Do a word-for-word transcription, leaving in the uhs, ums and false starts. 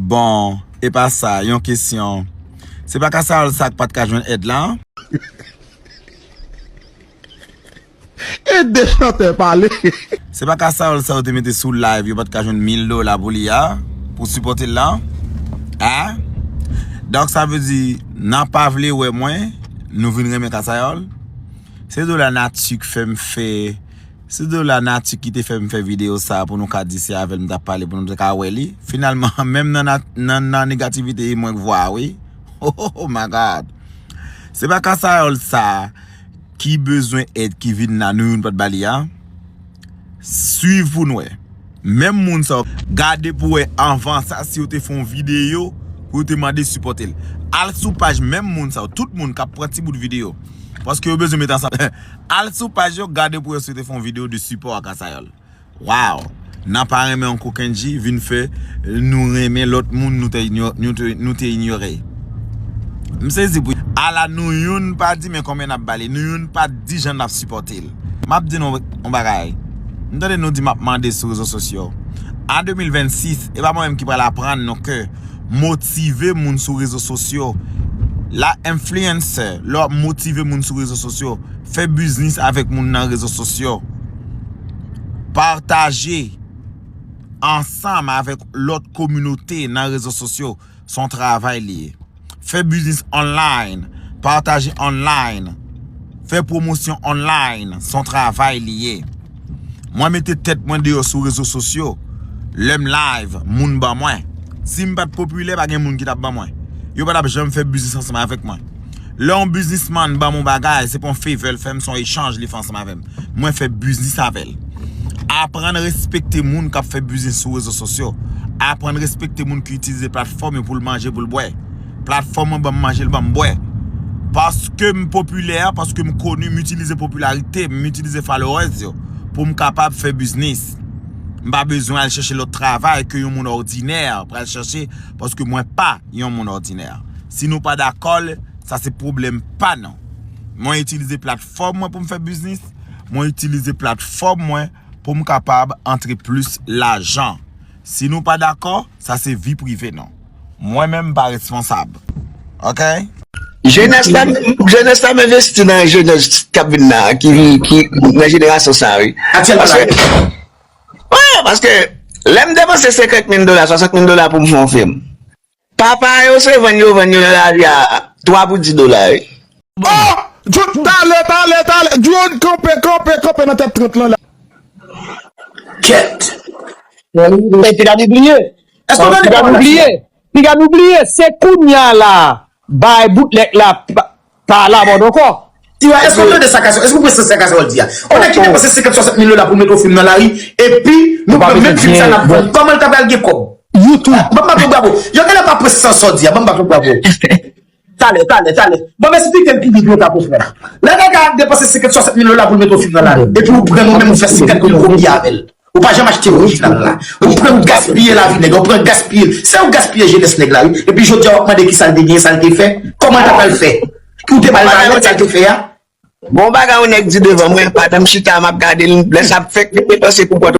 Bon, e pa sa, yon kesyon. Se pa Kasayòl sa k pa t ka jwenn èd la? Ede chantè pale. Se pa Kasayòl sa yo te mete sou live, yo pa t ka jwenn mil dola pou li a, pou sipòte l la? A? Donk sa vle di, nan pa vle wè mwen, nou vin renmen Kasayòl? Se dola nati k fè m fè Se dola nati ki te fè m fè videyo sa pou nou ka di se avè l m t ap pale pou nou te ka wè li. Finalman, menm nan nan nan negativite mwen k vwa wi. Oh my God. Se pa Kasayòl sa ki bezwen èd ki vin la nou youn pa t ba li a. Swiv pou n wè. Menm moun sa yo, gade pou wè anvan sa si yo te fè yon videyo pou yo te mande sipòte l. Al sou paj menm moun sa yo, tout moun k ap pran ti bout videyo. Paske yo bezwen met ansanm. Al sou paj yo, gade pou wè si yo te fè yon videyo de sipò a Kasayòl. Wow! Nan pa renmen yon kokenn ji, vin fè nou renmen lòt moun nou te, inyo, nou te, nou te inyore. M sezi pou ala nou youn pa di men konbyen n ap ba li, nou youn pa di jan n ap sipòte l. M ap di nou yon bagay. M tande nou di m ap mande sou rezo sosyo. An de mil vennsis, e pa mwen menm ki pral aprann nou ke motive moun sou rezo sosyo. La influencer, lè w ap motive moun sou rezo sosyo, fè biznis avèk moun nan rezo sosyo. Pataje ansanm avèk lòt kominote nan rezo sosyo, se yon travay li ye. Fè biznis online, pataje online, fè pwomosyon online, se yon travay li ye. Mwen mete tèt mwen deyò sou rezo sosyo, lè m live, moun ban mwen. Si m pa t popilè, pa gen moun ki t ap ban mwen. Yo pa t ap janm fè biznis ansanm avèk mwen. Lè yon biznismann ban m yon bagay, se pa yon favor l fè m, se yon echanj li fè ansanm avè m. Mwen fè biznis avè l. Aprann respekte moun k ap fè biznis sou rezo sosyo. Aprann respekte moun ki itilize platfòm yo pou l manje, pou l bwè. Platfòm mwen ban m manje, l ban m bwè. Paske m popilè, paske m koni, m itilize popilarite m, m itilize followers yo pou m kapab fè biznis. M pa bezwen al chèche lòt travay ke yon moun òdinè pral chèche, paske mwen pa yon moun òdinè. Si nou pa dakò, sa se pwoblèm pa nou. Mwen itilize platfòm mwen pou m fè biznis, mwen itilize platfòm mwen pou m kapab antre plis lajan. Si nou pa dakò, sa se vi prive nou. Mwen menm m pa responsab. Oke? Jenès la, jenès la m envesti nan jenès k ap vin la, ki, ki nan jenerasyon sa wi. Paske, wi, paske lè m depanse senkant mil dola, swasant mil dola pou m fè yon fim. Papa yo se vann yo vann yo nan lari a twa pou dis dola wi. Oh! Talè, talè, talè. John, kanpe, kanpe, kanpe nan tèt trant lan la. Kèt. Piga nou bliye. Piga nou bliye. Piga nou bliye. Se kounya la. Bay boutlèk la. Pa la mòd ankò. Tiwa, èske w tande sa Kasayòl? Èske w konprann sa Kasayòl di a? Yon nèg ki depanse senkant, swasant mil dola pou l mete yon fim nan lari, epi nou pran menm fim sa n ap vann. Kòman l ta pral gen kòb? YouTube. Ban m bat yon bravo. Yon nèg la pa pran sans sa w di a. Ban m bat yon bravo. Talè, talè, talè. Bon, m esplike l pi byen pou w ka konprann. Lè nèg la depanse senkant, swasant mil dola pou l mete yon fim nan lari, epi ou pran ou menm ou fè senkant mil kopi avè l. Ou pa janm achte orijinal la. Ou pran gaspiye lavi nèg la, ou pran gaspiye l. Se ou gaspiye jenès nèg la wi. Epi jodi a w ap mande kisa l te genyen, sa l te fè, kòman l ta pral fè. Ou te ba l malèt, sa l te fè a. Bon bagay yon nèg di devan mwen, pandan m chita m ap gade l, lè sa ap fèk, li panse pou pran